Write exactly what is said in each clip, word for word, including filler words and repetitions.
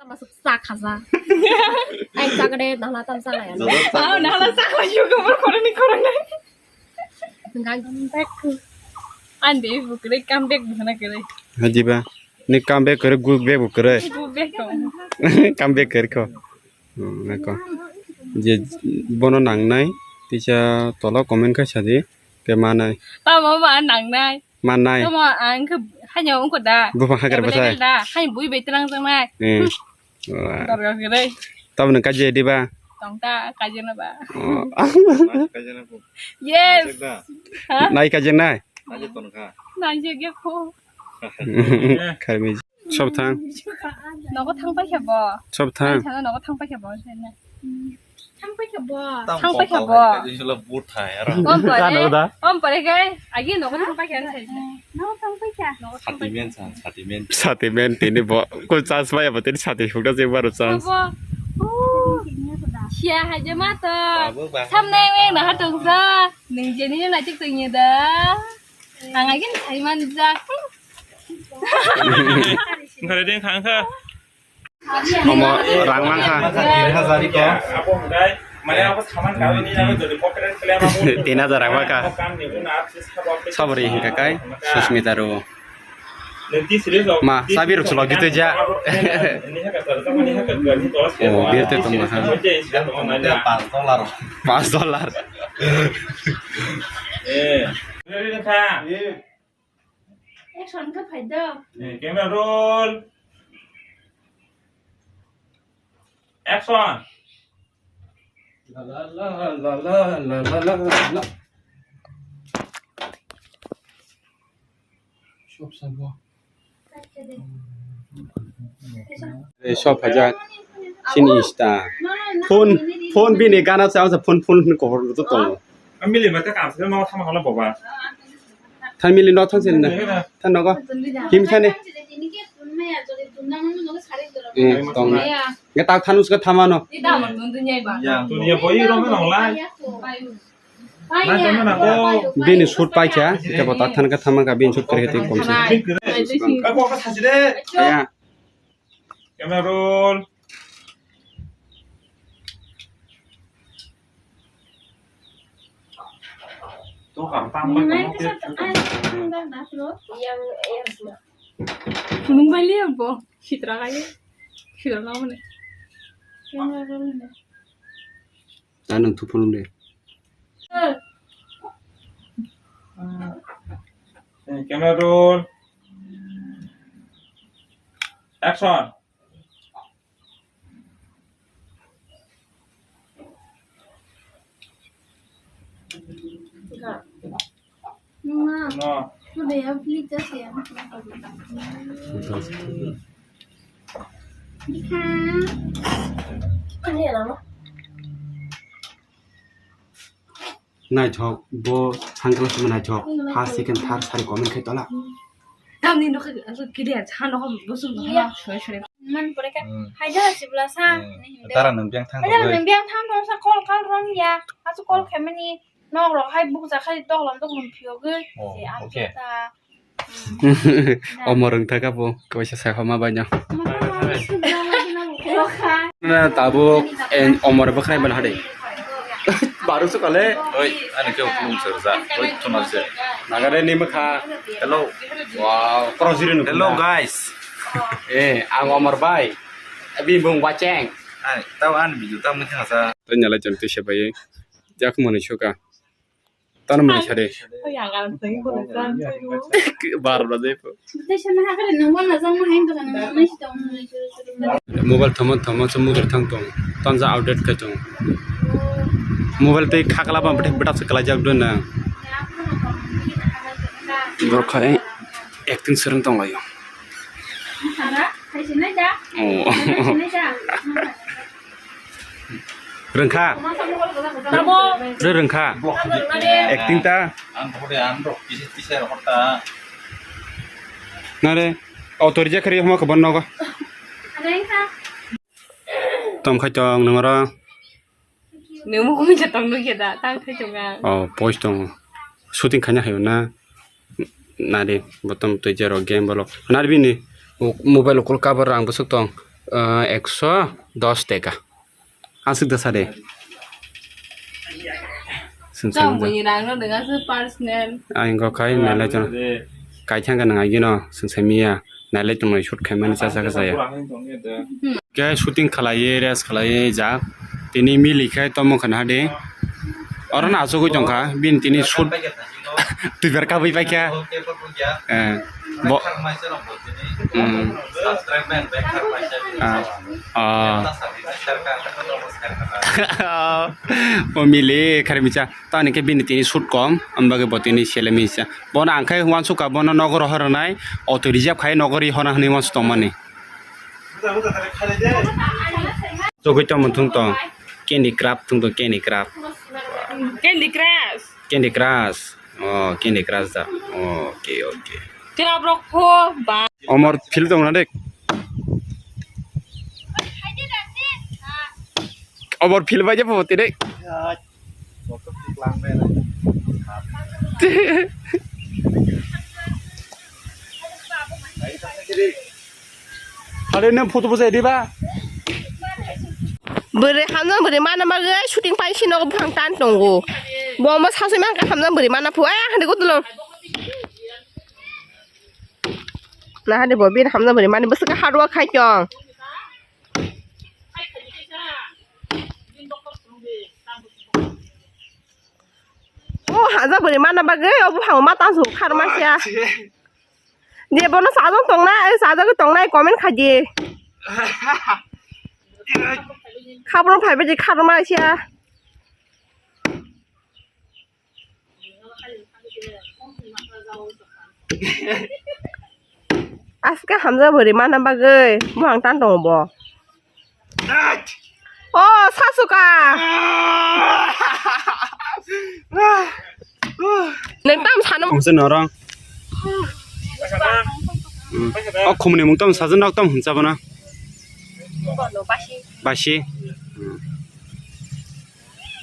Masuk sak khaja. Ai, sak de, nahla tam sak ya. Joto sak. Ah, nahla sak la juga berkoroni koroni. Enggak. Ande bukre, comeback bukna kere. Hajiba, ni comeback kere, go back bukre. Go back kong. Comeback kere ko. Hmm, nako. Je bono nangnai, tisa tola comment kha sadi, ke manai. Tamo ma nangnai. Manai. Tamo ang khe haino ungko da. Bupha hakar bwsai. Available da. Hai bui bai tlang jang nai. Hmm. Wah. Dorga kere. Tamo nang kaji di ba? Tong ta kaji na ba. Oh. Yes. Ha? Nai kaji nai. Nai je ge ko. Kharmi. Sob thang. Nogo thang paikha bo. Sob thang. Thang nogo thang paikha bo. Thang paikha bo. Thang paikha bo. Om pore. Om pore kai. Agi nogo thang paikha. Nogo thang paikha. Sati men sa, sati men. Sati men tini bo. Ko chas bai abo tini sati hukda je baro chas. Bo. Sia haje mato. Samne weng na hatung sa. Nung jeni na tik tung da. Ang agi sai man ja. Ngare deng khang kha. Omo rang mang kha. Tin hajar rang mang kha. Sabri hingka kai Susmita ro. Ma, sabi rok chwla gitwi ja. Oh, birte tong ma kha. Pas dollar. Action khe phai do. Eh, camera roll. Action. La la la la la la la la la. Sob sabo. Eh, sob hajak. Sini ista. Phone, phone bini gana sa, sa phone, phone ni kohor tu tongo. Amili mata kam se ma thama hala boba. Than mili no than sin na. Than nogo. Him thani. Eh, tong. Nge tak than uska thama no. Dunia boi rom nong lai. Bini shoot pai kha, kebo tak than ka thama ka bini shoot kare te kom se. Ako ka sachi de. Ya. Camera roll. Nung bai liya bo, sitra kaya, sitra na mane. Camera roll ne. Ano tu phone de. Camera roll. Action. No. Naithok, bo sunglass bo naithok. First, second, third sari comment khai tola. Tamni nokha asuk kidia cha nokha bosong nokha sore sore. Man pore ka. Hmm. Haida sibla sa. Hmm. Tara nang biang thang. Haida nang biang thang thang sa call call rong ya. Asu call khamani nok rok hai buk ja khai doglom doglom phiyogwi. Oh, okay. Omor wng thaka bo kaisa sai homa bai no. Na tabuk en omor bwkhwnai ban hade. Baru sukale. Oi, ani keu tulung serja. Oi, tuna se. Nagare ni mukha. Hello. Wow, cross zero. Hello guys. Eh, ang omor bai. Abi bung wacheng. Ai, tau an video tau mukha sa. Tanya la jam tu se bai. Jak mani suka. Tano mani sade. Bar baje po. Mobile thoma thoma se mujur thang tong. Tanja outdate kai tong. Mobile tei khakla ba bete beta se kala jak dona. Borok khai acting sereng tong layo. Oh. Rwngkha? Rw-, rwngkha? Acting ta? Nare, author je khari homa khobor nogo. Tong khai tong nangro. Nungmo kumi chatong nukya da, tang khai tonga. Oh, post tong. Shooting khaina hayo na. Nari, bottom twi jero game bolo. Nari bini, o mobile ukul cover rang bwswk tong. Ah, ekso dos teka. Aswk da sade. Sung Tong sung da. Bui rang no dengan se personal. Ang go khai nale chong. Kai thang ka nang agino sung sai miya. Nale chong noi shoot khai mani cha cha ka saya. Ke shooting khalai, rest khalai ja. Tini mili khai tomo khana de. Oro na asugui tongkha, bin tini shoot twibar kabui paikha. Eh, bo-, hmm. Ah, ah. O mili khari micha, tani khe bini tini shoot kom, ambagwi bo tini selemi sa. Bono ang khai wansukha, bono nogoro hornai, auto reserve khai nogori hona hwnwi wansuk tongmani. Chogwi tongmung thung tong. Candy Crush thung tong, Candy Crush. Candy Crush. Candy Crush. Oh, Candy Crush da. Okay, okay. Kira brok pho ba. Omor phil tong na dek. Omor phil bai je pho te dek. Hare nang photo bujai diba? Bwrwi hamno bwrwi mana bagwi shooting pai sino buphang tan tongo. Bo omo sasui mangkha hamno bwrwi mana phu. Ai, hande gudulo. Na hande bo bir hamno bwrwi mani bwswk hard work khai tong. O haja bwrwi mana bagwi o buphang ma tansu kharma sia. Je bono sajak tongnai, sajagwi tongnai comment khaidi. Khabro phaibaidi kharma sia. Aske hamja bwrwi mana bagwi buphang tan tongo bo. O sasuka. Nang tam sano. Mungsa norong. Hmm. O khumni mung tam sajak nok tam hunsa bana. Basi. Hmm.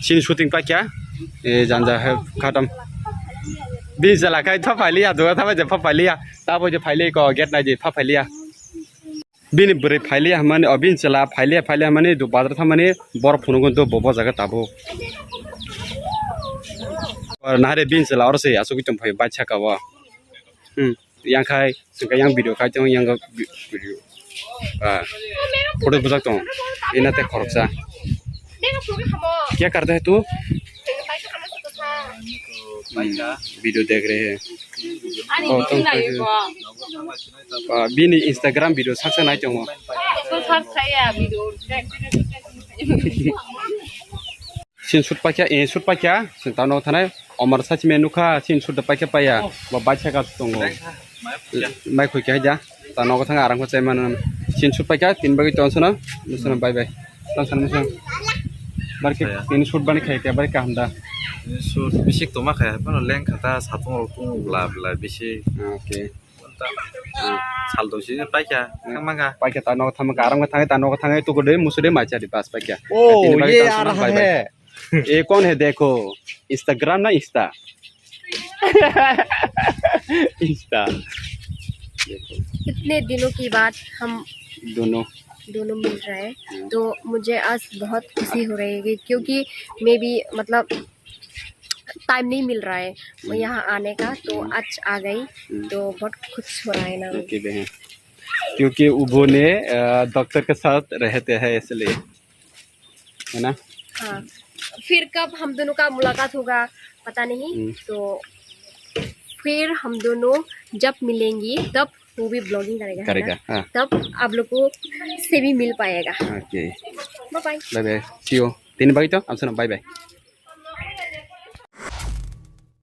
Sini shooting paikha. E janja he khatam. Bi jala kai tha phailiya, duga tha bai je pha phailiya. Ta bo je phaili ko gate nai je pha phailiya. Bini bwrwi phailiya hwnmani, o bini chwla phailiya, phailiya hwnmani, do bazar thamani, borok phunukgo do bo, bo jaga tabuk. Nahare bini chwla oro se asugui tongphai bai saka o. Hmm, yang khai, sengkha yang video khai tong, yang vi-, video. Ah, photo bujak tong. Ina te khoroksa. Kya karta hai tu? Hmm, video dekh rahe hai. Oh, tong khai. Ah, bini Instagram video saksa nai tongo. Sini shoot paikha, eh, shoot paikha, sini tano thanai, omar sachime nukha, sini shoot paikha paiya, bo bai saka tongo. Mai khui khe haja, tano ko thang arang ko chai mano. Sini shoot paikha, tin bagwi tonsona, musona bye bye. Tonsona musona. Barke tin shoot bani khai khe, barke hamda. Shoot bisik toma khai, pano leng khata, satung rok tung bla bla bisi. Okay. Sal dosi paikha, thangmangkha. Paikha ta nogo thangmangkha, arang thangwi ta nogo thangwi tuku de musu de maicha di bas paikha. Oh, ye aa raha hai. Ye kaun hai dekho? Instagram na Insta? Insta. इतने दिनों के बाद हम दोनों दोनों मिल रहे हैं, तो मुझे आज बहुत खुशी हो रही है, क्योंकि मैं भी, मतलब, टाइम नहीं मिल रहा है यहाँ आने का, तो आज आ गई, तो बहुत खुश हो रहा है ना। ओके बहन, क्योंकि उभो ने, अ, डॉक्टर के साथ रहते हैं इसलिए, है ना? हाँ, फिर कब हम दोनों का मुलाकात होगा पता नहीं। हम्म। तो फिर हम दोनों जब मिलेंगी तब वो भी ब्लॉगिंग करेगा, है ना? करेगा, हाँ। तब आप लोग को से भी मिल पाएगा। Okay. Bye bye. Bye bye. See you. Tini bagwi to, amsano bye bye.